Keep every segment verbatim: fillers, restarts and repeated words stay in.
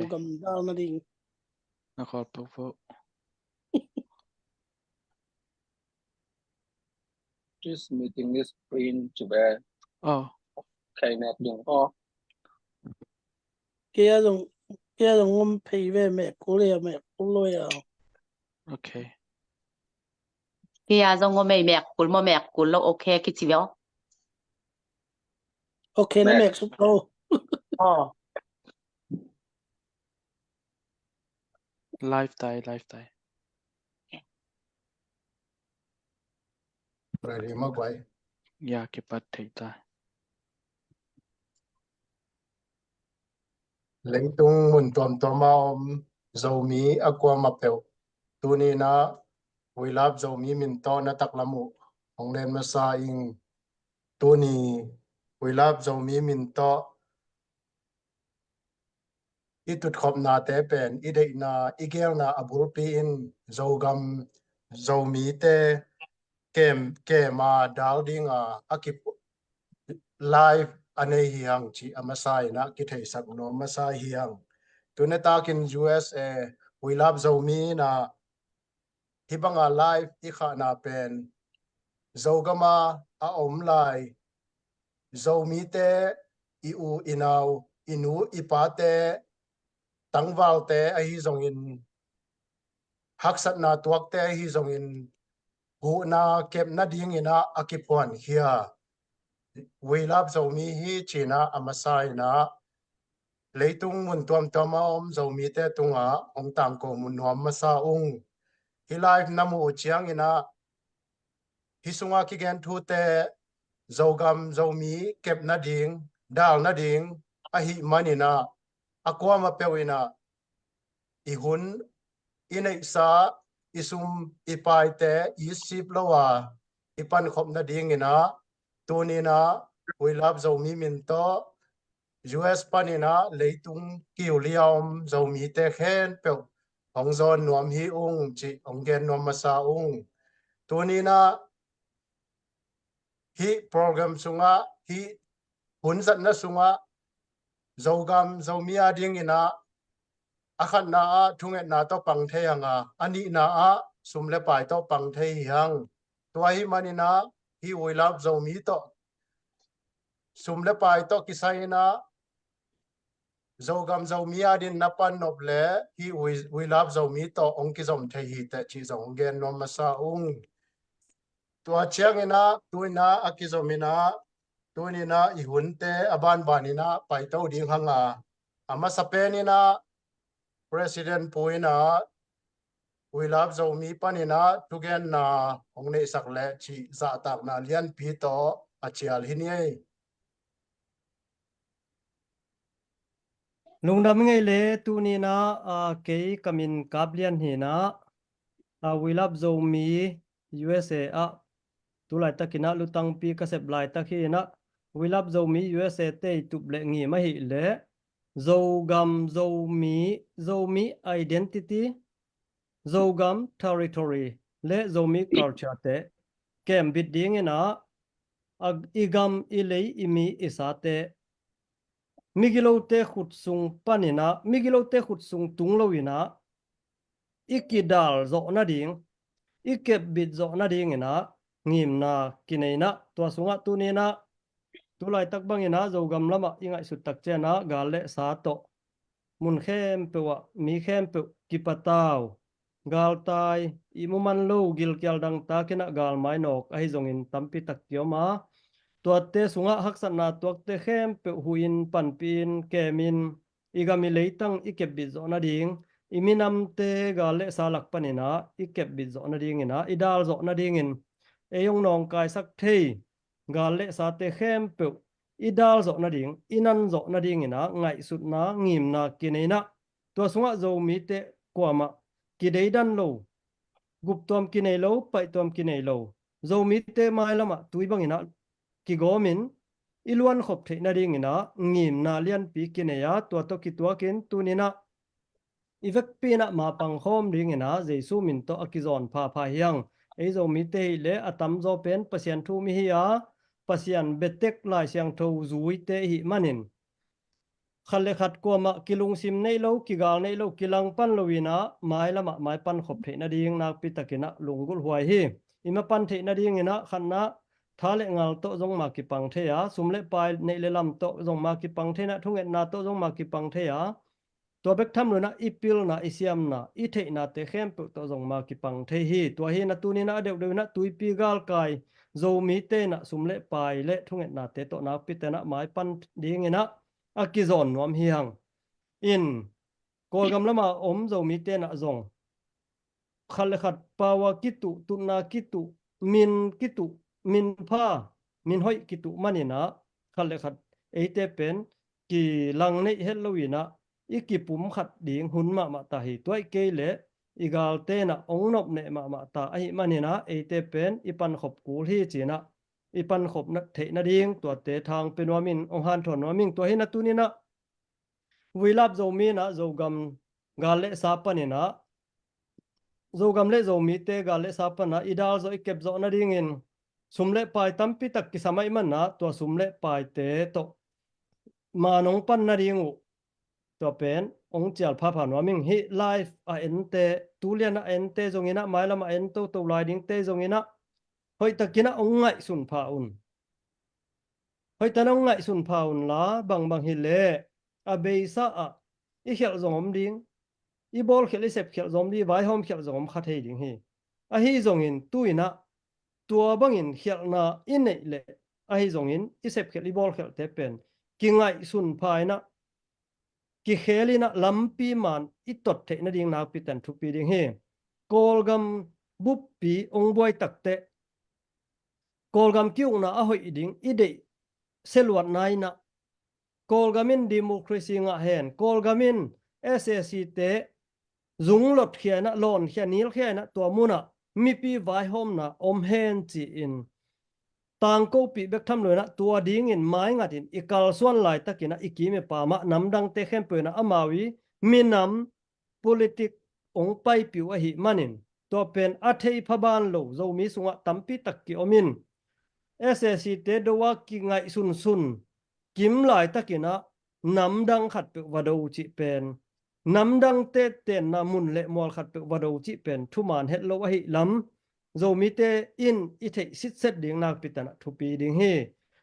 Gam dal nading. Na khawl pok pok. This meeting is print to bear. Oh. Khai mek ding. Oh. Kia zong, kia zong ngom phei ve, mek kul ya, mek kul lo ya. Okay. Kia zong ngom ei mek kul mo, mek kul lo, okay kici ve. Okay na mek suk lo. Oh. Live tai, live tai. Ready ma guai. Ya, kipat thei ta. Leitung mun tuamtuam a om Zomi a kuama peuh, tuni-in ah We Love Zomi min tawh na taklam uh hong len masa ing. Tuni We Love Zomi min tawh i tutkhopnate pen i deihna, i geelna a bulpi in Zogam Zomite kem, kema dal dinga a kip live a nei hi hang cih a masa in ah kitheisak nuam masa hi hang. Tuni takin U S A We Love Zomi in ah hih banga live i khahna pen Zogama a om lai Zomite, i u i nau, i nu i pate, tangvalte ahi zongin, haksatna tuakte ahi zongin, huhna kepna dingin ah a kiphuankhia We Love Zomi hi ci-in ah a masa in ah leitung mun tuamtuam a om Zomite tungah hong tangko mun nuam masa ung. Hih live na muh uh ciangin ah hih sungah kigen thute Zogam Zomi kepna ding, dalna ding ahih manin ah a kuama peuh in ah i hun, i neihsa, i sum, i paite i sip lo a i pankhop nadingin ah tuni-in ah We Love Zomi min tawh U S panin ah leitung kiuli a om Zomite khempeuh hong zawn nuam hi ung cih hong gen nuam masa ung. Tuni-in ah hih program sungah, hih hun zatna sungah Zogam Zomi a dingin ah a khatna ah thungetna tawh pang thei hang a, a nihna ah sum le pai tawh pang thei hi hang. Tua ahih manin ah hih We Love Zomi tawh sum le pai tawh kisai in ah Zogam Zomi a dingin na pan nop leh hih We, We Love Zomi tawh hong kizom thei hi teh cih zong hong gen nuam masa ung. Tua ciangin ah tuni-in ah a kizom in ah tuni-in ah i hunte a banbanin ah paito ding hang a, a masa penin ah President Pu in ah We Love Zomi panin ah thugenna hong neihsak leh cih zahtakna lianpi tawh a cial hi ni ei. Lungdam ngei le. Tuni-in ah, ah, kei ka min Kap Lian hi-in ah, ah, We Love Zomi U S A ah tu laitakin ah lutangpi ka sep laitak hi-in ah, We Love Zomi U S A te i tup le ngim ahih leh Zogam Zomi, Zomi identity, Zogam territory le Zomi culture te kembit dingin ah, a, i gam, i lei, i mi, i sate migilote khut sung panin ah, migilote khut sung tung loin ah i kidal zawh nading, i kepbit zawh nadingin ah ngimna kinei in ah, tua sungah tuni-in ah tu laitak bangin ah Zogam lamah i ngaihsut tak ciangin ah gal le sa tawh mun khempeuh ah mi khempeuh kipatau, galtai, ihmu man lo, gilkial dangtakin ah galmai nawk ahi zongin tampi tak kiom a, tuate sungah haksatna tuakte khempeuh huhin, panpihin, kemin, i gam i leitang i kepbit zawh nading, i minamte gal le sa lak panin ah i kepbit zawh nadingin ah, i dal zawh nadingin, ei hong nawngkaisak thei gal le sate khempeuh i dal zawh nading, i nan zawh nadingin ah ngaihsutna, ngimna kinei in ah, tua sungah Zomite kuamah kideidan lo, guptuam kinei lo, paihtuam kinei lo, Zomite mailamah tui bangin ah kigawmin i luankhop theih nadingin ah ngimna lianpi kinei a, tua tawh kituakin tuni-in ah i vekpi in ah mapang khawm dingin ah Jesu min tawh a kizawn phapha hi hang. Ei Zomite hi leh a tamzaw pen Pasian thu mi hi a, Pasian biatek Lai Siangtho zuite i hih manin, khat le khat kuamah kilungsim neih lo, kigal neih lo, kilangpan lo inah mailamah maipan khop theih nading nakpi takinah lunggulh huai hi. I mapan theih nadinginah khatna tha le ngal tawh zong ma kipang thei a, sum le pai neih le lam tawh zong ma kipang thei inah, thungetna tawh zong ma kipang thei a, tua bek tham lo inah i pilna, i siamna, i theihnate khempeuh tawh zong ma kipang thei hi. Tua hi inah tuninah a deuhdeuh inah tuipi galkai Zomite inah sum le pai le thungetnate tawh nakpi takinah maipan dinginah a kizawn nuam hi hang. In Kawlgam lama om Zomite inah zong khat le khat pau a kituh, tutna kituh, min kituh, min pha, min hoih kituh maninah khat le khat eite pen kilang neih het lo inah i kipum khat ding hun mahmah ta hi. Tua ih kei leh i galte inah ong nopneh mahmah ta ahih maninah eite pen i pankhop kul hi cinah i pankhop theih nading tuate thang pia nuam ing, ong hanthawn nuam ing. Tua hi inah tuninah We Love Zomi inah Zogam gal le sa paninah Zogam le Zomite gal le sa panah i dal zawh, i kep zawh nadingin sum le pai tampi tak kisam ahih manah tua sum le paite tawh ma nong pan nading uh tua pen ong cial phapha nuam ing. Hih live a ente, tulian a ente zonginah, mailam a en toto lai dingte zonginah hoihtakinah ong ngaihsun pha un. Hoihtakinah ong ngaihsun pha unla, bangbang hileh a beisa ah i khialh zong om ding, i bawlkhialh, i sepkhialh zong om ding, i vaihawm khialh zong om kha thei ding hi. Ahi zongin tu inah tua bangin khialhna i neih leh ahi zongin i sepkhialh, i bawlkhialhte pen kingaihsun pha inah, kikhel inah lampi man i tot theih nading nakpi takin thupi ding hi. Kawlgam buppi ong buai takteh Kawlgam ki-ukna a hoih ding i deih seluatna inah Kawlgam in democracy ngah hen, Kawlgam in S A C te zung lotkhia inah, lawnkhia, nilkhia inah tua munah mipi vaihawmna om hen ci-in tangkopih bek tham lo inah tua dingin maingatin i kalsuan laitakinah i kim i pam ah namdangte khempeuh inah amau i minam politik ong paipih uh ahih manin tua pen a thei pha ban lo Zomi sungah tampi tak ki-om in S A C te do a kingaihsunsun kim laitakinah namdang khatpeuh va do cih pen, namdangte tenna mun le mual khatpeuh va do cih pen thuman het lo ahih lam Zomite in i theih sitset ding nakpi takinah thupi ding hi.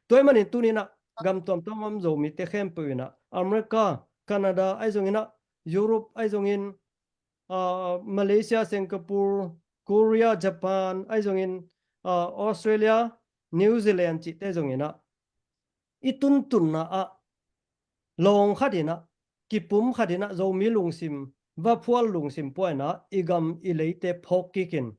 Tua ahih manin tuninah gam tuamtuam om Zomite khempeuh inah America, Canada ahi zonginah, Europe ahi zongin, ah, Malaysia, Singapore, Korea, Japan ahi zongin, ah, Australia, New Zealand cihte zonginah i tuntunna ah lawng khat inah, kipum khat inah Zomi lungsim va phual, lungsim pua inah i gam i leite phawk kikin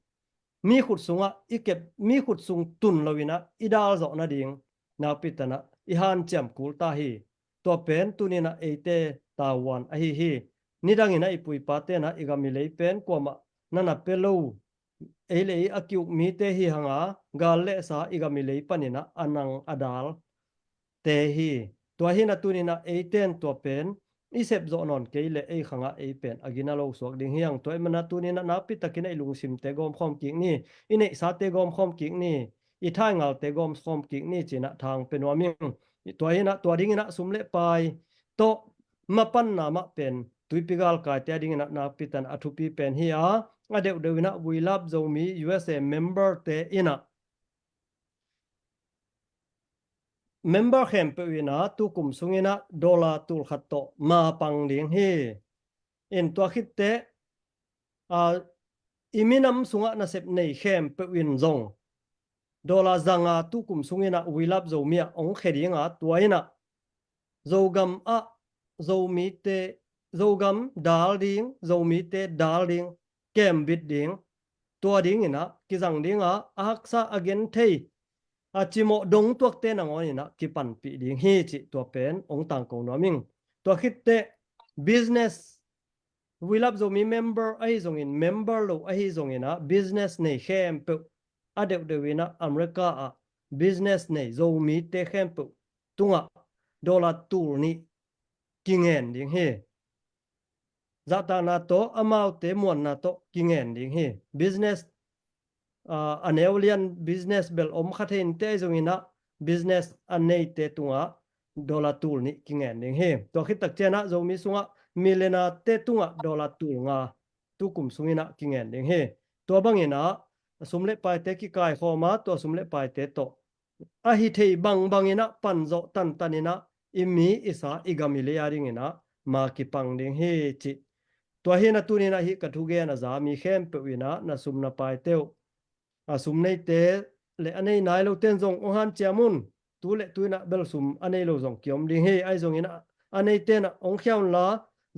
mi khut sungah i kep, mi khut sung tun lo inah i dal zawh nading nakpi takinah i hanciam kul ta hi. Tua pen tuninah eite tavuan ahi hi. Nidang inah i pu i pate inah i gam i lei pen kuamah na na pia lo, ei le ei a ki-uk mite hi hanga, gal le sa i gam i lei paninah a nang a dal te hi. Tua hi inah tuninah eite in tua pen i sep zawh nawn kei leh ei khangah ei pen a gina lo suak ding hi hang. Tua ahih manah tuninah nakpi takinah i lungsimte gawmkhawm kik ni, i neihsate gawmkhawm kik ni, i thaingalte gawmkhawm kik ni cinah thang pia nuam ing. Tua hi inah tua dinginah sum le pai tawh mapanna mah pen tuipi galkaite a dinginah nakpi takin a thupi pen hi a, a deuhdeuh inah We Love Zomi U S A member te inah member khempeuh inah tukum sunginah dollar tul khat tawh ma pang ding hi. In tua khitteh, ah, i minam sungah nasep nei khempeuh in zong dollar zanga tukum sunginah We Love Zomi ah ong khia dinga, tua inah Zogam ah Zomite, Zogam dal ding, Zomite dal ding, kembit ding, tua dinginah kizang dinga, a haksa, a genthei, a cimawh dongtuakte nangawn inah kipanpih ding hi cih tua pen ong tangko nuam ing. Tua khitteh business, We Love Zomi member ahi zongin, member lo ahi zonginah business nei khempeuh, a deuhdeuh inah America ah business nei Zomite khempeuh tungah dollar tul nih kingen ding hi. Zahtakna tawh, amaute muanna tawh kingen ding hi. Business, ah, a neu lian business bel om kha thei inteh, ahi zonginah business a neite tungah dollar tul nih kingen ding hi. Tua khit tak ciangin ah Zomi sungah millionaire te tungah dollar tul nga tukum sungin ah kingen ding hi. Tua bangin ah sum le paite kikaikhawm a, tua sum le paite tawh a hi thei bangbangin ah pan zawh tantanin ah i mi i sa i gam i lei a dingin ah ma kipang ding hi cih. Tua hi-in ah tuni-in ah hih ka thugen a za mi khempeuh in ah na sum na paite uh, a sum neite le a nei nai lote in zong hong hanciam un. Tu le tu-in ah bel sum a nei lo zong kiom ding hi. Ahi zongin ah a neite in ah hong khia unla,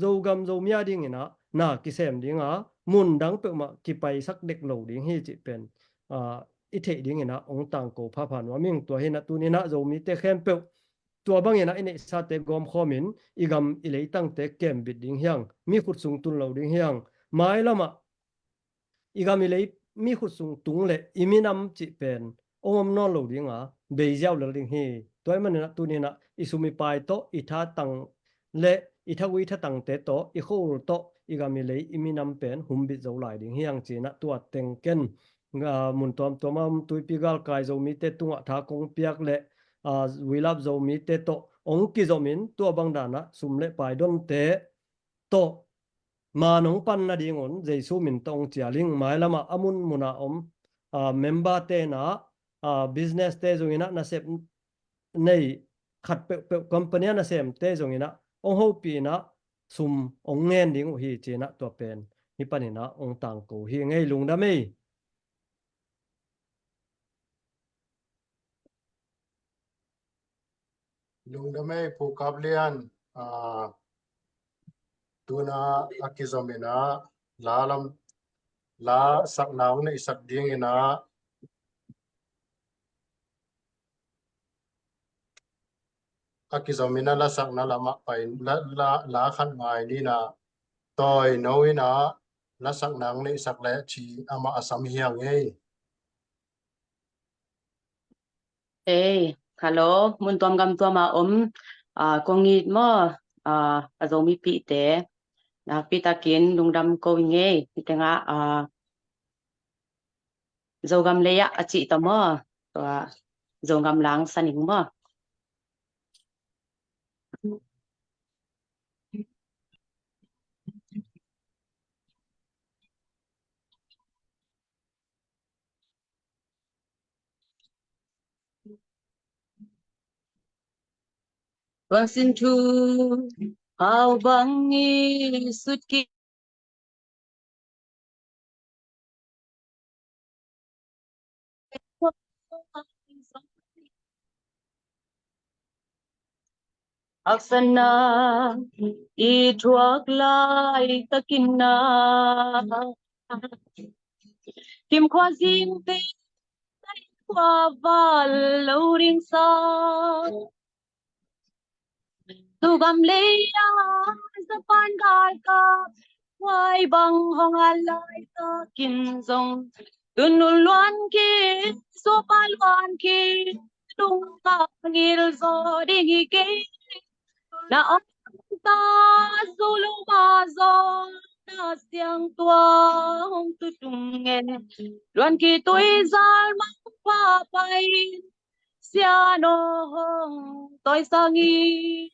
Zogam Zomi a dingin ah na kisem ding a, mun dang peuhmah kipaisak dek lo ding hi cih pen, ah, i theih dingin ah hong tangko phapha nuam ing. Tua hi-in ah tuni-in ah Zomite khempeuh tua bangin ah i neihsate gawmkhawmin i gam i leitangte kembit ding hi hang. Mi khut sung tun lo ding hi hang. Mailamah i gam i lei mi khut sung tung le i minam cih pen hong om nawn lo ding a, bei ziau lel ding hi. Tua ahih manin ah tuni-in ah i sum i pai tawh, i thatang le i thagui thatangte tawh, i khuaul tawh i gam i lei i minam pen humbit zo lai ding hi hang ci-in ah tua teng ken, ah, mun tuamtuam a om Tuipi galkai Zomite tungah tha kong piak le, ah, We Love Zomite tawh hong kizomin tua bang dan ah sum le pai donte tawh man hong pan nadingun Jesu min tawh hong cial ing. Mailamah a munmun a om, ah, member te in ah, ah, business te zongin ah nasep nei khat peuhpeuh company a nasemte zongin ah hong hopih in ah sum hong ngen ding uh hi ci-in ah tua pen hih panin ah hong tangko hi ing ei. Lungdam ei. Lungdam ei Pu Kap Lian, ah, tu-in ah a kizomin ah la lam, la sakna hong neihsak dingin ah a kizomin ah la sakna lamah pai, la, la, la khat ngai ni-in ah Tawi No in ah la sakna hong neihsak leh ci amah a sam hi hang ei. Ei, hello, mun tuam gam tuam a om, ah, kong it maw, ah, a Zomipihte, nakpi takin lungdam ko ing ei. Hih tengah, ah, Zogam lei ah a cih tawh maw, tua Zogam lang sa ning maw. Bangsin thu hau bang i sut ki Haksatna i thuak laitakin ah kimkhua zing pen khua val lo ding sa. Zogam lei a Japan galkap huai bang hong a laitakin zong, tun nu luan khin, suapa luan khin, lung a ngil zaw ding hi kei. Na om ta, Zulu ma zong na siangtuang hong tutung nge. Luan khitui zal mang pa pai, Sian aw hong tawisang hi.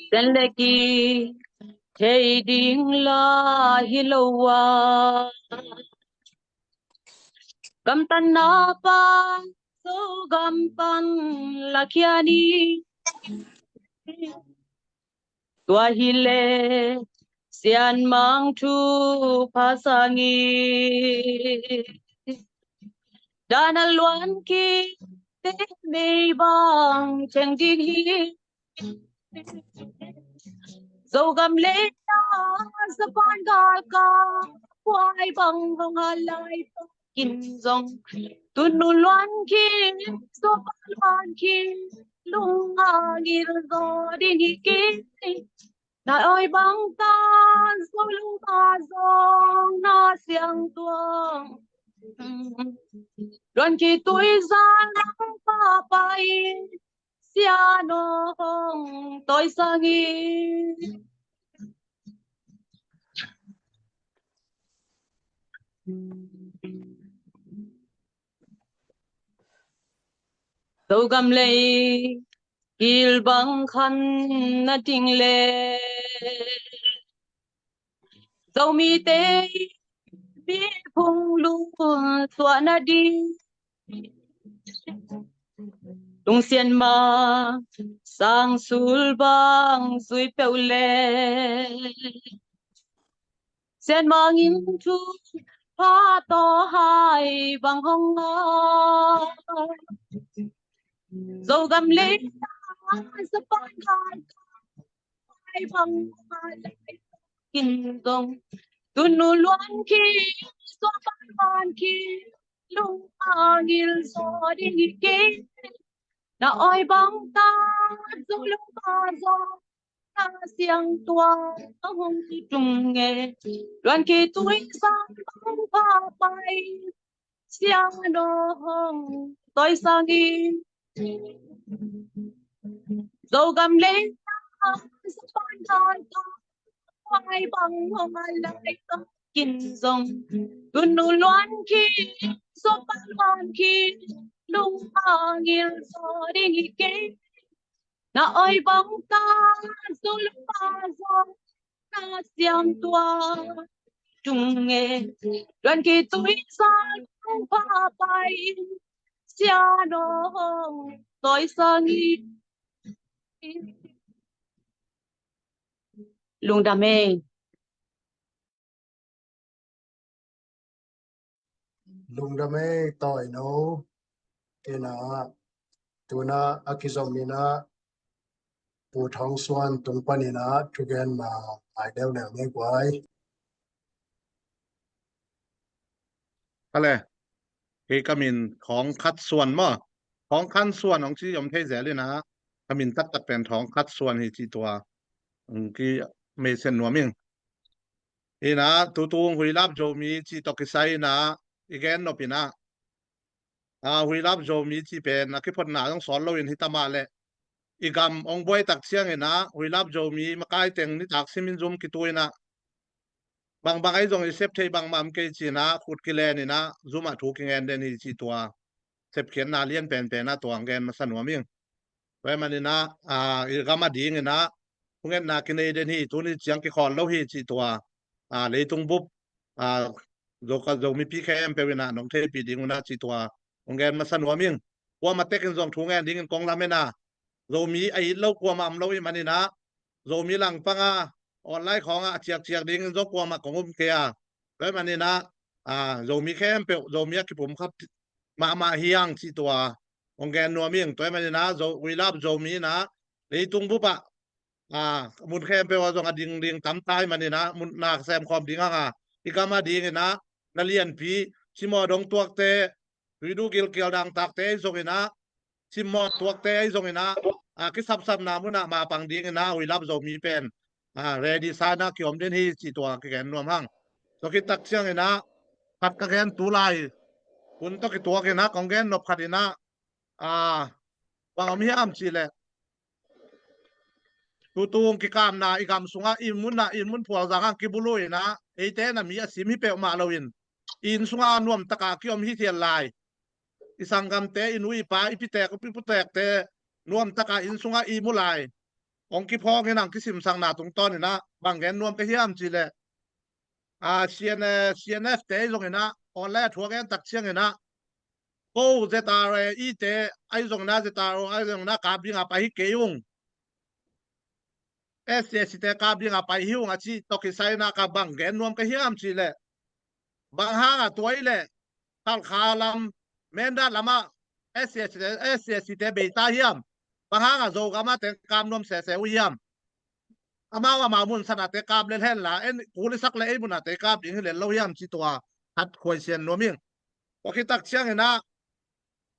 Sian le kithei ding la hi lo a, gamtatna pan Zogam pan lakhia ni. Tua hileh Sian Mang thupha sang hi. Dan a luan khin te mei bang ceng ding hi. Zogam lei a Japan galkap huai bang hong a laitakin zong, tun nu luan khin, suapa luan khin, lung a ngil zaw ding hi kei. Na awi bang tan, Zulu ma zong na siangtuang. Luan khitui zal mang pa pai, Sian aw hong tawisang hi. Zogam lei kilbang khan na ding le Zomite miphung lungtuah na ding. Lungsian ma sang sul bang zui peuh le Sian mangin thu pha tawh hai bang hong a Zogam lei sa pan hai bang hong a lai kin zong tunu luan ki so pan pan ki lung a ngil so ding hi kei. Na oi bang ta zu lung pa zo na siang tua hong ki tung nge luan ki tui sang bang pa pai siang no hong toi sang i Zogam lei sa pan hai ta Huai bang hong a lai ka kin zong tunu luan ki so pa luan ki lung a ngil so ding hi kei. Na oi bang ta so lung pa zong na siam tua tung nge luan ki tui sa lung pa pai sia no hong toi sang i Lungdam e. Lungdam e, tawi no. Ina tuna a kizom ina Pu Thawng Suan tung panina thugen ma ai deuh leng me guai. Ale, kei ka min Thawng Khat Suan maw? Thawng Khan Suan hong ci om thei zel ina, ka min taktak pen Thawng Khat Suan hi ci tua. Hong ki meisen nuam ing. Ina tutung Huilap Zomi ci tawh kisai ina i gen nop ina a Huilap Zomi ci pen a kiphotna zong sawl loin hi tamah le i gam hong buai tak ciang ina Huilap Zomi makai teng nitak simin zum kitu ina bangbang ahi zong i sep thei bangmah om kei ci ina khut kilen ina zum ah thu kingen den hi ci tua sepkhiatna lian penpen ah tua hong gen masa nuam ing. Tua hi manin ah i gam a ding ina thungetna kinei den hi, tuni ciang kikhawl lo hi ci tua leitung bup Zomi pi khempeuh ina nong theipih ding una ci tua hong gen masa nuam ing. Kuamah tekin zong thu ngen dingin kong lamen a, Zomi a it lo kuamah om lo hi manin ah Zomi langpang a online khawngah a ciakciak dingin zong kuamah kong um kei a, tua hi manin ah Zomi khempeuh Zomi a kipum kha mahmah hi hang ci tua hong gen nuam ing. Tua hi manin ah Zo, Huilap Zomi ina leitung bup ah mun khempeuh ah zong a dingding tam ta hi manin ah mun na sem khawm ding hang a, i gam a ding ina na lianpi simaw dong tuakte, tuidu gilkial dangtakte ahi zong ina simaw tuakte ahi zong ina a kisapsapna mun ah mapang ding ina Huilap Zomi pen ready sa ina kiom den hi ci tua kigen nuam hang. Tua khit tak ciang ina khat ka gen tu lai hun tawh kituak ina kong gen nop khat ina a bang om hiam ci le tutung kikamna i gam sungah i mun ah i mun phual zang ang kibulu ina eite na mi a sim hi peuhmah loin i inn sungah nuam taka kiom hi thial lai. I sanggamte, i nu i pa, i pitek i putekte nuam taka inn sungah i mu lai. Hong kiphawng in ang kisimsakna tungtawn ina bang gen nuam ka hiam ci le a C N, C N F te ahi zong ina online a thu a gen tak ciang ina ko Z R A te ahi zong ina Z R O ahi zong ina kap ding a pai hi kei ung. S C S C te kap ding a pai hi ung a ci tawh kisai ina ka bang gen nuam ka hiam ci le bang hang a tua i le Khalkha lam Mindat lamah S C S C te, S C S C te beita hiam? Bang hang a Zogam a te kap nuam sese uh hiam? Amau amau mun san a te kap lel hen la en kul i sak le ei mun a te kap ding hi lel lo hiam ci tua khat khuaisian nuam ing. Tua khit tak ciang ina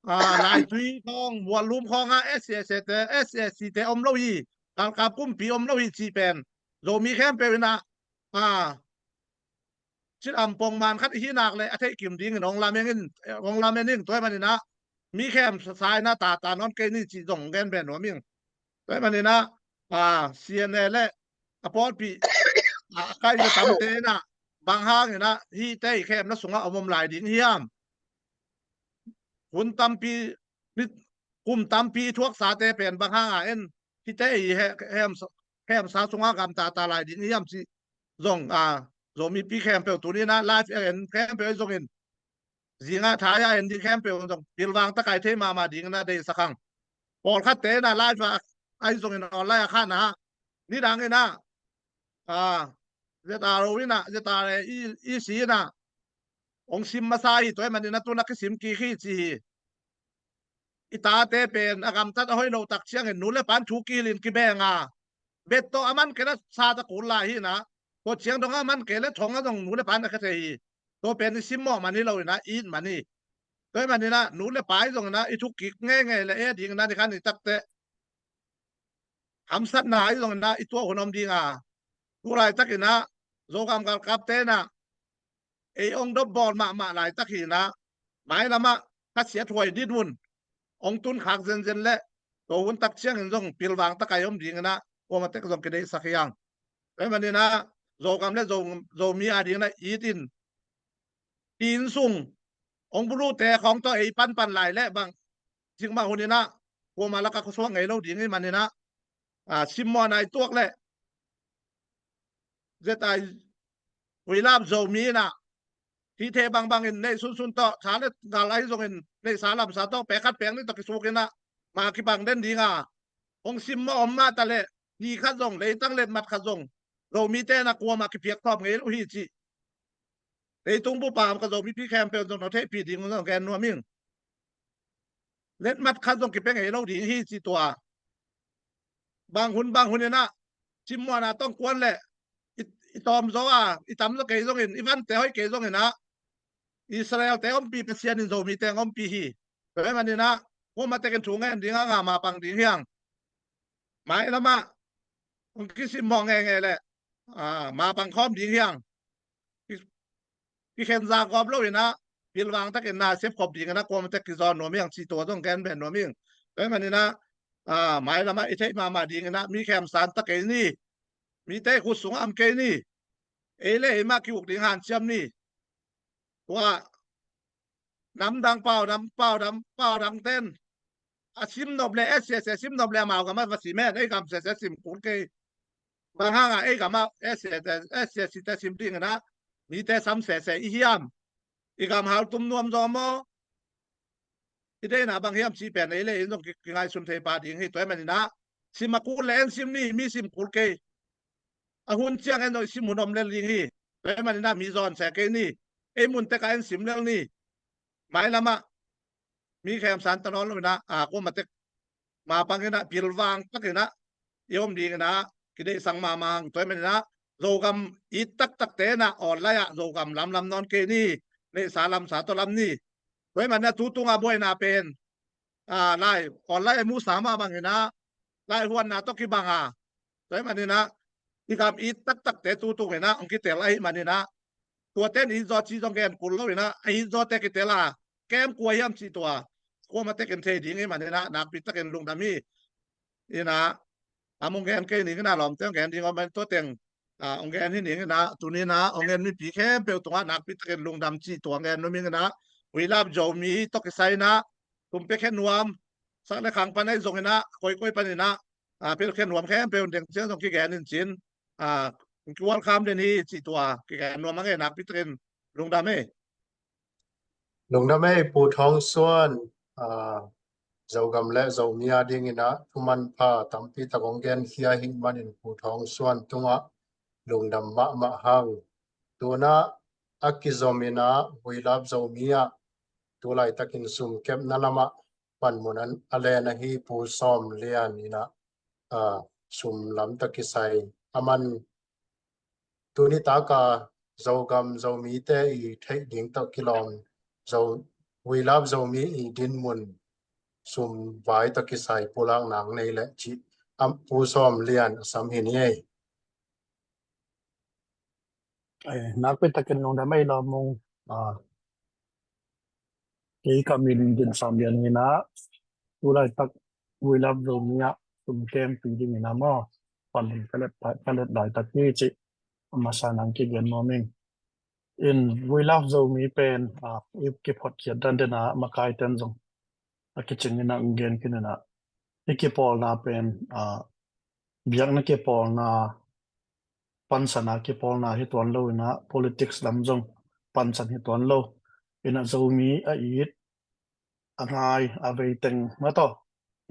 laitui khawng muallum khawngah S C S C te, S C S C te om lo hi, kalkap kumpi om lo hi cih pen Zomi khempeuh ina a cin am pongman khat i hi nak le a theih kim dingin hong lamen in, hong lamen in tua hi manin ah mi khem sa ina tata nawn kei ni cih zong gen pen nuam ing. Tua hi manin ah a C N A le a pawlpi a kai na tamte ina bang hangin ah hihte i khemna sungah om om lai ding hiam? Hun tampi ni kum tampi i thuaksate pen bang hanga en hite i he-, hem-, hemsa sunga gamtata lai ding hiam cih zong, a, Zomipi khempeuh tuni-in ah live en khempeuh ahi zongin, zinga thai-a en ding khempeuh zong pilvang taka i thei mahmah dingin ah deihsak hang. Pawlkhatte in ah live-a ahi zongin online-a khan ah nidangin ah, a, Z R O in ah, Z R A E C in ah hong sim masa hi. Tua ahih manin ah tu-in ah kisim kik hi ci hi. I tate pen a gamtat a hoih loh tak ciangin nu le pan thu kihilhin kibeng a, bet tawh a man kei leh sa ta kul lai hi-in ah, tua ciang dong a man kei leh thong ah zong nu le pan a khia thei hi. Tua pen i simmawh man hi lo-in ah, i it man hi. Tua ahih manin ah nu le pa ahi zongin ah i thuk kik ngeingei leh ei adingin ah ni khan i takte hamsatna ahi zongin ah i tuah hun om ding a, tu laitakin ah Zogam galkapte in ah ei hong dopbawl mahmah laitak hi-in ah, mailam ah khasiathuai dinmun hong tun khak zenzen leh tua hun tak ciangin zong pilvang taka i om dingin ah kuamah tek zong kideihsak hi hang. Tua ahih manin ah Zogam le Zo-, Zomi adingin ah it in, i inn sung hong bulute khawng tawh ei panpan lai leh bang cikmah hun in ah kuamah lak ah khuasuak ngei lo ding ahih manin ah, a, simmawhna i tuak leh Z I, We Love Zomi in ah hih thei bangbangin neih sunsun tawh, tha le gal ahi zongin neihsa lamsa tawh pek khat pek nih tawh kisukin ah ma kibang den ding a, hong simmawh om mah ta leh ni khat zong, leitang letmat khat zong Zomite in ah kuamah kipiak tawp ngei lo hi cih leitung bup a om ka Zomipi khempeuh zong na theihpih ding zong gen nuam ing. Letmat khat zong kipia ngei lo ding hi ci tua. Bang hun bang hun in ah simmawhna tawh kuan leh i, i tawm zaw a, i tam zaw kei zongin, i vante hoih kei zongin ah Israel-te ompih Pasian in Zomite hong ompih hi. Tua ahih manin ah kuamah tekin thu ngen ding a, nga mapang ding hi hang. Mailam ah hong kisimmawh ngeingei leh, a, mapang khawm ding hi hang. Ki-, kikhen zak gawp lo-in ah pilvang takin na sep khop dingin ah kuamah tek kizawn nuam hi hang cih tua zong gen beh nuam ing. Tua ahih manin ah, a, mailam ah i theih mahmah dingin ah mi khemsa ta kei ni. Mite khut sungah om kei ni. Ei le ei mah ki-uk ding hanciam ni. Tua namdang, paudang, paudang, paudangte'n a sim nop leh, S C S A sim nop leh amau gam ah va sim hen, ei gam sese sim kul kei. Bang hanga ei gam ah S C S A, S C S A te sim dingin ah mite sam sese i hiam? I gam haltum nuam zaw maw? I deihna bang hiam cih pen ei le ei in zong ki, kingaihsun thei pah ding hi. Tua ahih manin ah sim a kul leh en sim ni, mi sim kul kei. A hun ciang en zong i sim hun om lel ding hi. Tua ahih manin ah mi zawn se kei ni. Ei mun tek ah en sim lel ni. Mailam ah mi khemsa ta nawn lo-in ah, a, kuamah tek mapang in ah pilvang takin ah i om dingin ah kideihsak mahmah hang. Tua ahih manin ah Zogam it taktakte in ah online ah Zogam lamlam nawn kei ni. Neihsa lamsa tawh lam ni. Tua ahih manin ah tu tungah buaina pen, a, lai online a muhsa mah bangin ah laihuanna tawh kibang a, tua ahih manin ah i gam it taktakte tu tungin ah hong kitel ahih manin ah, tuate in it zaw cih zong gen kul lo-in ah, a it zawte kitel a, kem kua hiam cih tua kuamah tekin thei ding ahih manin ah nakpi takin lungdam hi. In ah, a, hong gen kei ning in ah, lawmte hong gen ding om manin tua teng, a, hong gen hi ning in ah, tuni-in ah hong en mipi khempeuh tungah nakpi takin lungdam cih tua hong gen nuam ing in ah, We Love Zomi tawh kisai in ah, tum pia khen nuam, sak le khang pan ahi zongin ah, koikoi panin ah, a, pia khen nuam khempeuh deng ciang zong kigen in cin, a, welcome den hi cih tua kigen nuam hang e, nakpi takin lungdam e. Lungdam e, Pu Thawng Suan, a, Zogam le Zomi adingin ah thumanpha tampi tak hong genkhia ahih manin Pu Thawng Suan tungah lungdam mahmah hang. Tu-in ah a kizom in ah We Love Zomi ah tu laitakin sum kepna lamah panmun a len ahi Pu Sawm Lian in ah, a, sum lam tawh kisai a man, tuni taka Zogam Zomite i theih ding tawh kilawm Zo, We Love Zomi i dinmun sum vai tawh kisai pulakna nei leh cih, a, Pu Sawm Lian a sam hi ni ei. Eh, nakpi takin lungdam ei lawm ung. A, kei ka min Din Sawm Lian hi in ah, tu laitak We Love Zomi ah sum kempi dingin ah maw, panmun ka let, ka let laitak hi cih a masa nang kigen nuam ing. In We Love Zomi pen, a, i kiphotkhiat dan den a makaite'n zong a kicing inah hong gen khin inah, hih kipawlna pen, ah, biakna kipawlna, pansana kipawlna hi tuan lo inah, politics lam zong pansan hi tuan lo inah, Zomi a it, a ngai, a vei teng mah tawh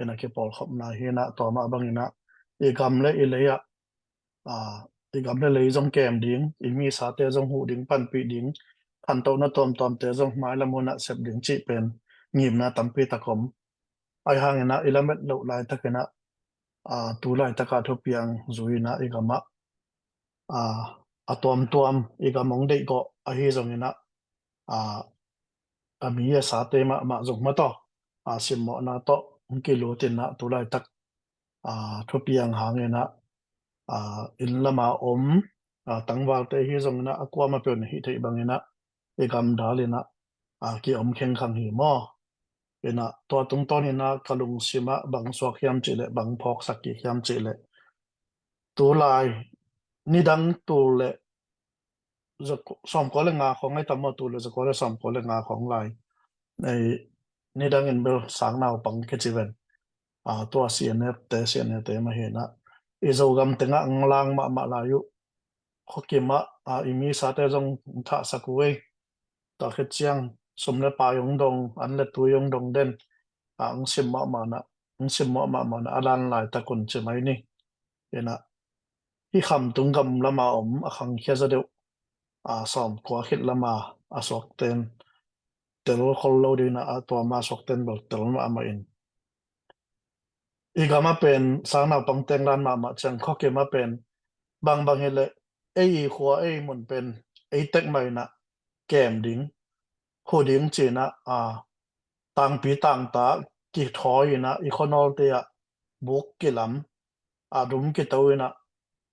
inah kipawlkhopna hi inah, tua mah bang inah i gam le i lei ah, ah, i gam le lei zong kem ding, i misate zong huh ding, panpih ding, khantohna tuamtuamte zong mailam hunah sep ding cih pen ngimna tampi tak om. Ahi hang inah i lamet loh laitak inah, ah, tu laitak ah thupiang zui inah i gam ah, ah, a tuamtuam i gam hong deih gawh ahi zong inah, ah, a mi a sate mahmah zong mah tawh, ah, simmawhna tawh hong kilut inah tu laitak, ah, thupiang hang inah, ah, inn lam a om, ah, tangvalte hi zong inah a kuamah peuh in hih theih bang inah i gam dal inah, ah, ki-om khengkhang hi maw? Inah tua tungtawn inah ka lungsim ah bang suak hiam cih leh, bang phawksak kik hiam cih leh, tu lai nidang tul le za-, sawmkua le nga khawng ai tam maw, tul le zakua le sawmkua le nga khawng lai. Ei, nidang in bel sang naupang kici ven. Ah, tua C N F te, C N A te mah hi inah, i Zogam tengah hong lang mahmah lai uh. Khuakim ah, ah, i misate zong hong thahsak uh ei. Tua khit ciang sum le pai hong dong, an le tui hong dong den, ah, hong simmawh mahmah inah, hong simmawh mahmah inah a lan laitak un ci mai ni. Inah, hih Khamtung gam lam a om a khangkhia zaw deuh, ah, sawmkua khit lam a, a suakten tel khol lo ding inah, a tua mah a suakten bel tel mahmah in, i gam ah pen sang naupang teng lan mahmah ciang, khuakim ah pen bangbang hi leh ei i khua, ei i mun pen ei tek mah inah kem ding, huh ding ci inah, ah, tangpi tangta kithawi inah i khuanawlte ah buk kilam, a dum kito inah,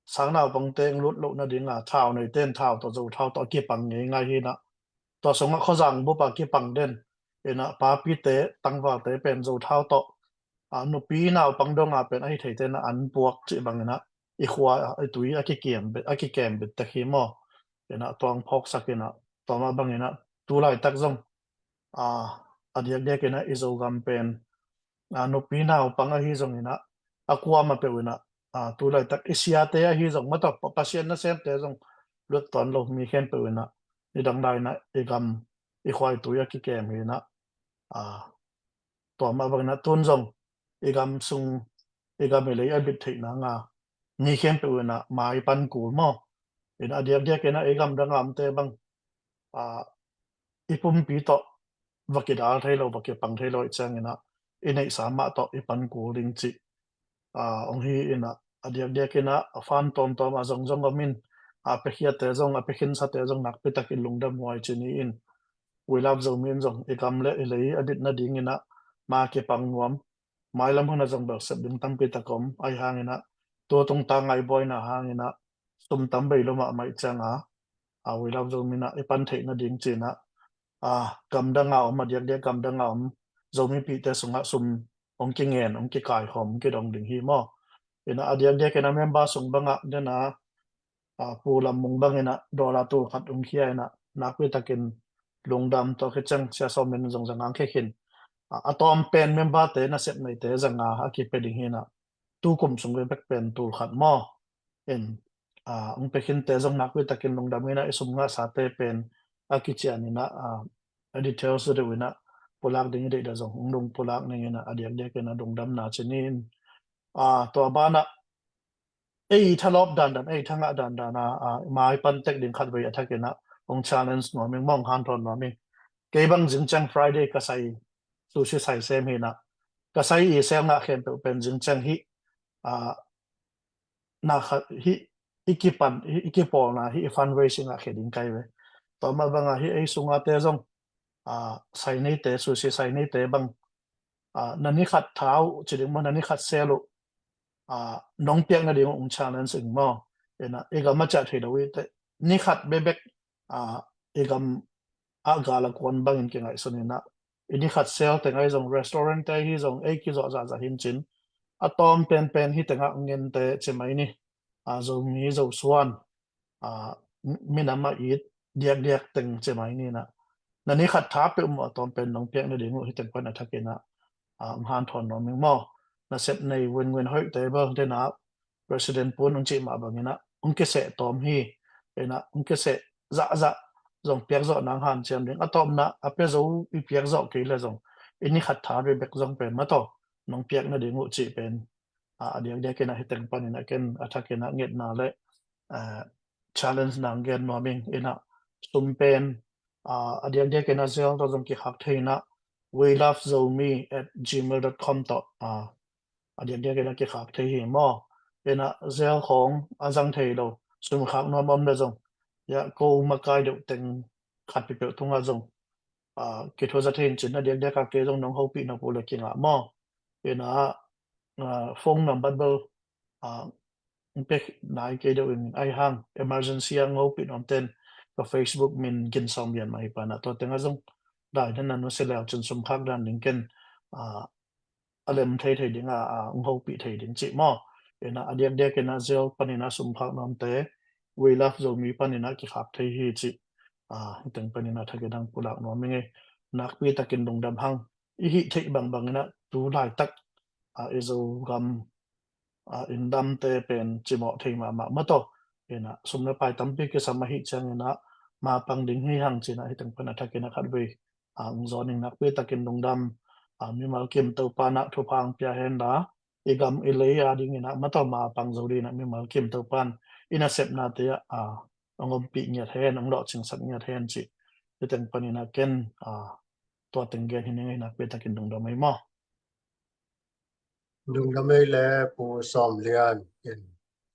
sang naupang teng lut loh nading a thau neite in thau tawh, zo thau tawh a kipang ngeingai hi inah, tua sungah khuazang bup a kipang den inah, papite, tangvalte pen zo thau tawh, a, nupi naupang dong a pen ahi theite inah an puak cih bang inah, i khua, i tui a kikem bit, a kikem bit tek hi maw? Inah tua hong phawksak inah, tua mah bang inah tu laitak zong, a, a diakdiak inah i Zogam pen, a, nupi naupang ahi zong inah, a kuamah peuh inah, a, tu laitak i siate ahi zong mah tawh, Pa-, Pasian nasemte zong lut tuan lo, mi khempeuh inah nidang lai inah i gam, i khua, i tui a kikem hi inah, a, tua mah bang inah tun zong i gam sung, i gam i lei a bit theihna nga mi khempeuh inah mai pan kul maw? Inah a diakdiak inah i gam dang a omte bang, a, i pumpi tawh va kidal thei lo, va kipang thei lo ahih ciang inah i neihsa mah tawh i pan kul ding cih, a, hong hi inah, a diakdiak inah a fan tuamtuam a zongzong om in, a piakhiate zong, a piakhinsate zong nakpi takin lungdam huai ci ni in, We Love Zomi in zong i gam le i lei a bit nading inah ma kipang nuam, mailam hun ah zong bel sep ding tampi tak om, ahi hang inah tu tungtang a i buaina hang inah sum tam bei lo mahmah ahih ciang a, a, We Love Zomi inah i pan theih nading ci inah, a, gam dang a om, a diakdiak gam dang a om Zomipihte sungah sum hong kingen, hong kikaikhawm, hong kidong ding hi maw? Inah a diakdiak inah member sung bangah den a, a, Pu Lam Mung bang inah dollar tul khat hong khia inah nakpi takin lungdam, tua khit ciang Sia Sawm in zong za nga hong khia khin. A, a tawm pen memberte, nasep neite za nga a kipia ding hi inah, tu kum sung vei bek pen tul khat maw? In, a, hong pia khinte zong nakpi takin lungdam inah, i sum ngahsate pen a kician inah, a, a details deuh inah pulak ding i deih dah zong hong dong pulak ning inah, a diakdiak inah lungdamna ci ni in, a, tua banah ei i thalawp dandan, ei i thangah dandan a, a, mai pan tek ding khatvei a thak inah hong challenge nuam ing maw, hong hanthawn nuam ing. Kei bang zing ciang Friday ka sai, sushi sai sem hi inah, ka sai i sel ngah khempeuh pen zing ciang hih, a, na kha, hih, i kipan, i, i kipawlna, hih i fundraising ah khia ding kai ve. Tua mah bang a hih ei sungate zong, a, sai neite, sushi sai neite bang, a, na ni khat tha uh ci ding maw, na ni khat sel uh, a, nong piak nading uh hong challenge ing maw? Inah i gam a ciah thei lo i te, ni khat bekbek, a, i gam ah gal a kuan bangin kingaihsun inah, i ni khat sel teng ahi zong, restaurant te ahi zong, ei kizawh zahzah hi in cin, a tawm penpen hih tengah hong ngente ci mai ni. A, Zomi, Zosuan, a, mi-, minam a it diakdiak teng ci mai ni inah, na ni khat tha peuhmah a tawm pen nong piak nading uh hih teng pan a thak inah, ah, hong hanthawn nuam ing maw. Nasep nei win-win hoih te bel dena President puan hong cih mah bangin ah hong kiseh tawm hi. Ina hong kiseh zahzah zong piak zawh nang hanciam ding. A tawpna a pia zo i piak zawh kei le zong i ni khat tha bekbek zong pen mataw nong piak nading uh cih pen, ah, a diakdiakin ah hiteng panin ah ken a thakin ah ngetna le, ah, challenge nang gen nuam ing. Ina sum pen, ah, a diakdiakin ah Zelle tawh zong kikhak thei in ah we love zomi at gmail dot com tawh, ah, a diakdiakin ah kikhak thei hi maw. Ina Zelle khawng a zang thei lo, sum khak nuam om le zong, ya ko makai deuh teng khat peuhpeuh tungah zong, ah, kithuza thei in cin a diakdiak a kei zong nong hopih nop uh le kingah maw. Ina, ah, phone number bel, ah, hong pia nai kei deuh in, ahi hang emergency a hong hopih nuam ten ka Facebook min Gin Sawm Lian mah hi pan ah tua tengah zong dai den a nusia le uh cin sum khak dan ding ken, ah, a lem thei thei ding a, a hong hopih thei ding cih maw. Ina a diakdiakin ah Zelle panin ah sum khak nuamte we love zomi panin ah kikhak thei hi cih, ah, hiteng panin ah thakin ah hong pulak nuam ing ei. Nakpi takin lungdam hang. I hih theih bangbangin ah tu laitak, ah, i Zogam, ah, in damte pen cimawh thei mahmah mataw. Ina sum le pai tampi kisam ahih ciangin ah mapang ding hi hang cin ah hiteng pan a thakin ah khatvei, ah, hong zawn ing. Nakpi takin lungdam. Ah, mimal kim Topan ah thupha hong pia hen la i gam i lei a dingin ah mataw mapang zo dingin ah mimal kim Topan i nasepnate ah, ah, hong ompih ngiat hen, hong lawhcingsak ngiat hen cih hiteng panin ah ken, ah, tua teng gen hi ning ei. Nakpi takin lungdam ei maw. Lungdam ei le Pu Sawm Lian. In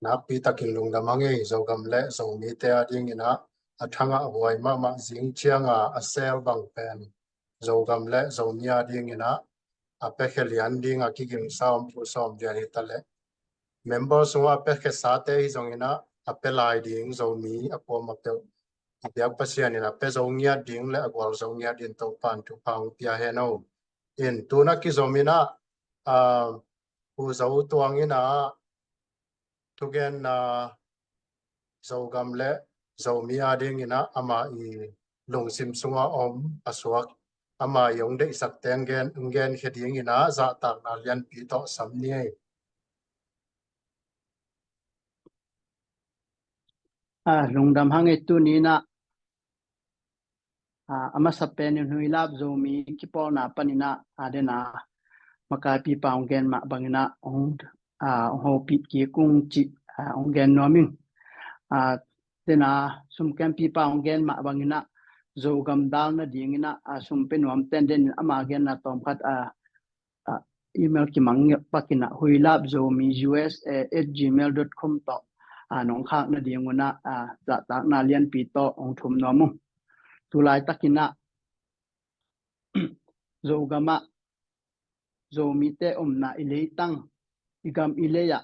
nakpi takin lungdam hang ei. Zogam le Zomite a dingin ah a thangah a huai mahmah zing cianga a sel bang pen Zogam le Zomi a dingin ah a piakhia lian ding a kigingsa om Pu Sawm Lian hi ta le member sungah a piakhia sate hi zongin ah a pia lai ding Zomi a kuamah peuh i biak Pasian in a pia zo ngiat ding le a gual zo ngiat ding Topan thupha hong pia hen o. In tuna kizom in ah, ah, Pu Zo Tuang in ah thugenna Zogam le Zomi a dingin ah ama i lungsim sunga om a suak ama i hong deihsak teng gen, hong genkhia dingin ah zahtakna lianpi tawh sam ni ei. Ah, lungdam hang ei. Tuni in ah, ah, a masa penin Huilap Zomi kipawlna panin ah, ah, dena makaipipa hong gen mah bangin ah hong, ah, hong hopih kik ung cih, ah, hong gen nuam ing. Ah, dena sum kempipa hong gen mah bangin ah Zogam dal nadingin ah, ah, sum pia nuam ten den ama genna tawmkhat, ah, ah, email kimang ngiat pakin ah Huilap Zomi U S A at gmail dot com tawh, ah, nong khak nadingun ah, ah, zahtakna lianpi tawh hong thum nuam ung. Tu laitakin ah Zogam ah Zomite omna i leitang, i gam i lei ah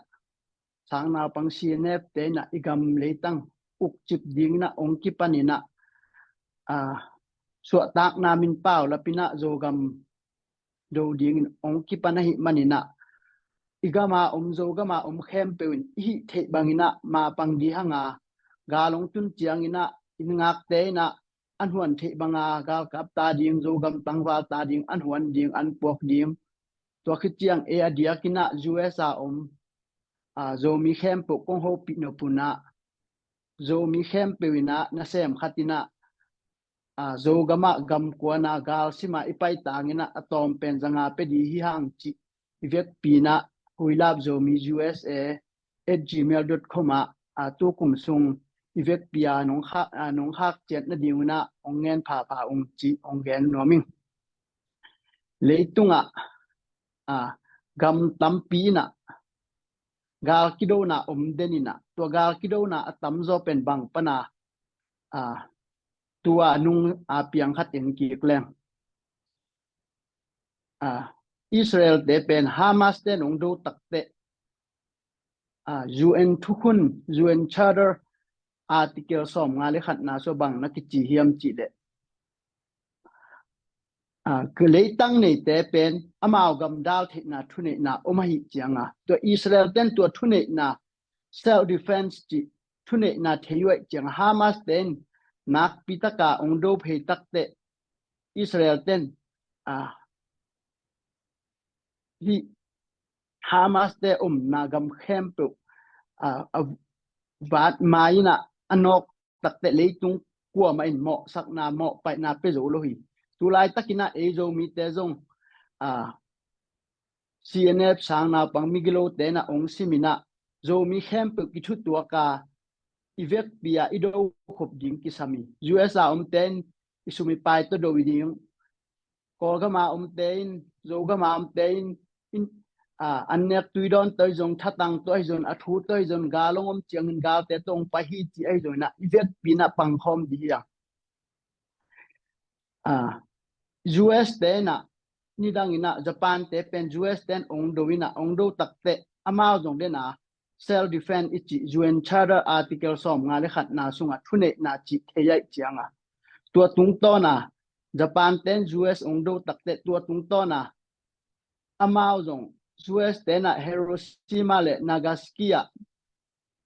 sangnaupang C N F te in ah i gam leitang ukcip dingin ah hong kipanin ah, ah, suahtakna min paulapin ah Zogam do dingin hong kipan ahih manin ah i gam a om, Zogam a om khempeuh in i hih theih bangin ah mapang dih hang a, gal hong tun ciangin ah i ngakte in ah an huan theih banga galkap ta ding, Zogam tangval ta ding, an huan ding, an puak ding. Tua khit ciang ei a diakin ah U S a om, ah, Zomi khempeuh kong hopih nop un ah Zomi khempeuh in ah nasem khat in ah, ah, Zogam ah gamkuan a galsim a i paitangin ah a tawm pen zanga pia dih hi hang cih i vekpi in ah Huilap Zomi U S A at gmail dot com ah, ah, tukum sung i vekpi a nong khak, ah, nong khak ciat nadingun ah hong ngen phapha ung cih hong gen nuam ing. Leitungah, ah, gam tampi in ah gal kidona om den in ah tua gal kidona a tamzaw pen bang pan a, ah, tua nung a piang khat en kik leng. Ah, Israel te pen Hamas te nong do takte, ah, U N thukhun, U N Charter Article sawmnga le khatna sua bang na kici hiam cih leh, ah, ka leitang neite pen amau gamdal theihna thuneihna om ahih cianga tua Israel ten tua thuneihna self defense cih thuneihna thei uh ahih cianga Hamas ten nakpi taka ong do phei takte Israel ten, ah, hih Hamas te omna gam khempeuh a, a vat mai in ah a nawk takteh leitung kuamah in mawhsakna mawhpaihna pia zo lo hi. Tulaitakin ah ei Zomite zong a, C N F sang naupang migilote in ah ong sim in ah Zomi khempeuh kithutuak a i vekpi a i do khop ding kisam hi. U S a omte in i sum i pai tawh do i ding. Kawlgam a omte in, Zogam a omte in, in a, an nek tui dawn tawh hi zong, thatang tawh hi zong, a thu tawh hi zong, gal ong om ciangin galte tawh ong pai hi ci ahi zong in ah i vekpi in ah pangkhawm dih hi a. A, U S te in ah nidang in ah Japan te pen U S te in ong do in ah, ong do takteh amau zong den a self defense i cih U N Charter Article sawmnga le khatna sungah thuneihna cih thei aih cianga tua tungtawn a Japan te in U S ong do takteh tua tungtawn a amau zong U S te in ah Hiroshima le Nagasaki ah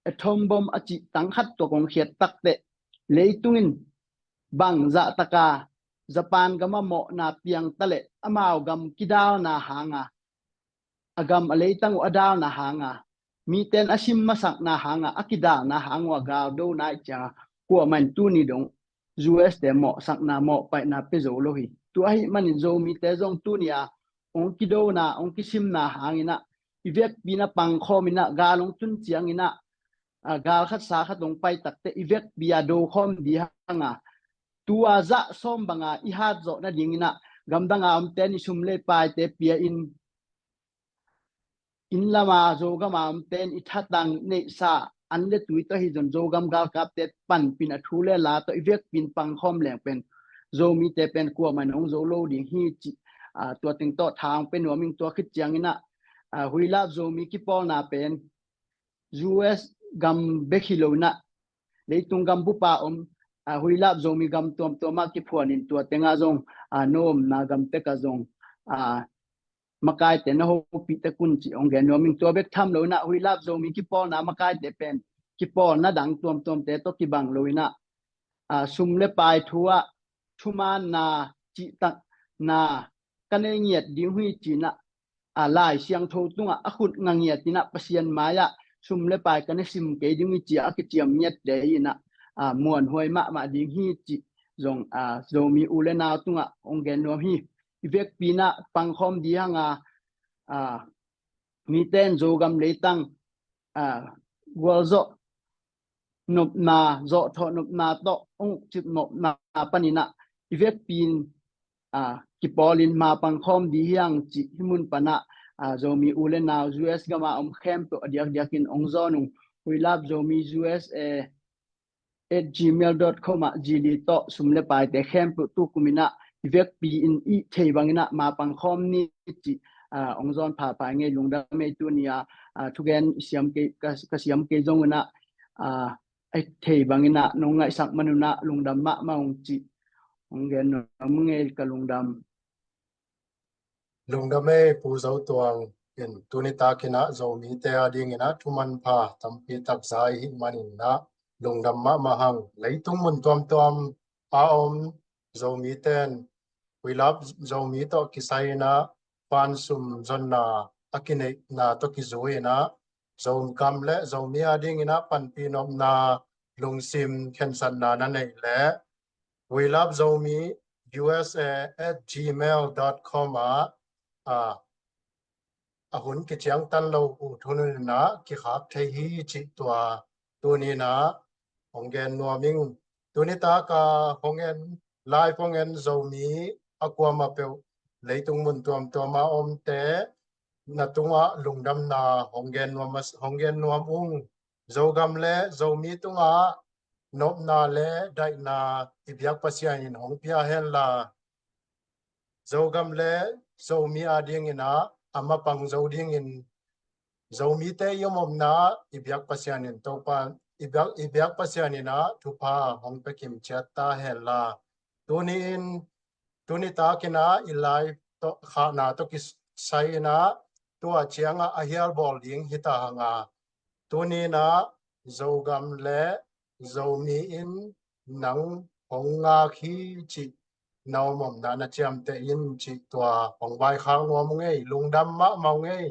atom bomb a cih tang khat tua kong khiat takteh leitung in bang zahtaka Japan gam a mawhna piang ta leh amau gam kidalna hanga a gam a leitang uh a dalna hanga mite in a sim masakna hanga a kidalna hang uh a gal do nai cianga kuamah in tuni dong U S te mawhsakna mawhpaihna pia zo lo hi. Tua ahih manin Zomite zong tuni a ong kidona ong kisimna hangin ah i vekpi in ah pangkhawm in ah gal ong tun ciangin ah a, gal khat sa khat ong pai takteh i vekpi a do khawm dih hanga tua zah sawm banga i hat zawh nadingin ah gamdang a omte in i sum le paite pia in, inn lam a Zogam a omte in i thatang neihsa an le tui tawh hi zong Zogam galkapte panpih in a thu le la tawh i vekpi in pangkhawm leng pen Zomite pen kuamah in ong zo lo ding hi cih a, tua teng tawh tha ong pia nuam ing. Tua khit ciangin ah a, Huilap Zomi kipawlna pen U S gam bek hi lo in ah leitung gam bup a om a, Huilap Zomi gam tuamtuam ah kiphuan in tua teng ah zong a, no omna gam tek ah zong a, makaite na hopih tek un cih ong gen nuam ing. Tua bek tham lo in ah Huilap Zomi kipawlna makaite pen kipawlna dang tuamtuamte tawh kibang lo in ah a, sum le pai thu ah thumaanna cihtakna ka nei ngiat ding hi ci in ah a, Lai Siangtho tungah a khut nga ngiat in ah Pasian mai-ah sum le pai ka na sim kei ding hi ci a kiciam ngiatte in ah a, muanhuai mahmah ding hi cih zong a, Zomi u le nau tungah ong gen nuam hi. I vekpi in ah pangkhawm dih hanga a, mite in Zogam leitang a, gualzawh nopna, zawhthawh nopna tawh ong cip nopna panin ah i vekpi in a, kipawl in ma pangkhawm dih hi hang cih hih mun pan ah a, Zomi u le nau U S gam a om khempeuh a diakdiakin ong zawn ung. Huilap Zomi U S A at gmail dot com ah G D tawh sum le paite khempeuh tukum in ah i vekpi in i thei bangin ah ma pangkhawm ni cih a, ong zawn phapha ngei. Lungdam ei. Tuni a a, thugen i siam kei, ka, ka siam kei zong un ah a, a thei bangin ah nong ngaihsak man un ah lungdam mahmah ung cih ong gen nuam ngei. Ka lungdam. Lungdam ei Pu Zo Tuang. In tuni takin ah Zomite a dingin ah thumanpha tampi tak za i hih manin ah lungdam mahmah hang. Leitung mun tuamtuam a om Zomite in Huilap Zomi tawh kisai in ah pansum zonna a kineihna tawh kizui in ah Zogam le Zomi a dingin ah panpih nopna lungsim khensatna na neih leh Huilap Zomi U S A at gmail dot com ah a, a hun kiciangtan lo uh thunun in ah kikhak thei hi cih tua tuni in ah hong gen nuam ing. Tuni tak a hong en, live hong en Zomi a kuamah peuh leitung mun tuamtuam a omte na tungah lungdamna hong gen nuam, hong gen nuam ung. Zogam le Zomi tungah nopna le daihna i biak Pasian in hong pia hen la, Zogam le Zomi a dingin ah a mapang zo dingin Zomite i om omna i biak Pasian in Topa, i biak, i biak Pasian in ah thupha hong pia kim ciat ta hen la. Tuni in, tuni takin ah i live tawh khahna tawh kisai in ah tua ciangah a hial bawl ding hi ta hang a. Tuni in ah Zogam le Zomi in nang hong ngak hi cih na om omna na ciamteh in cih tua hong vaikhak nuam ung ei, lungdam mahmah ung ei.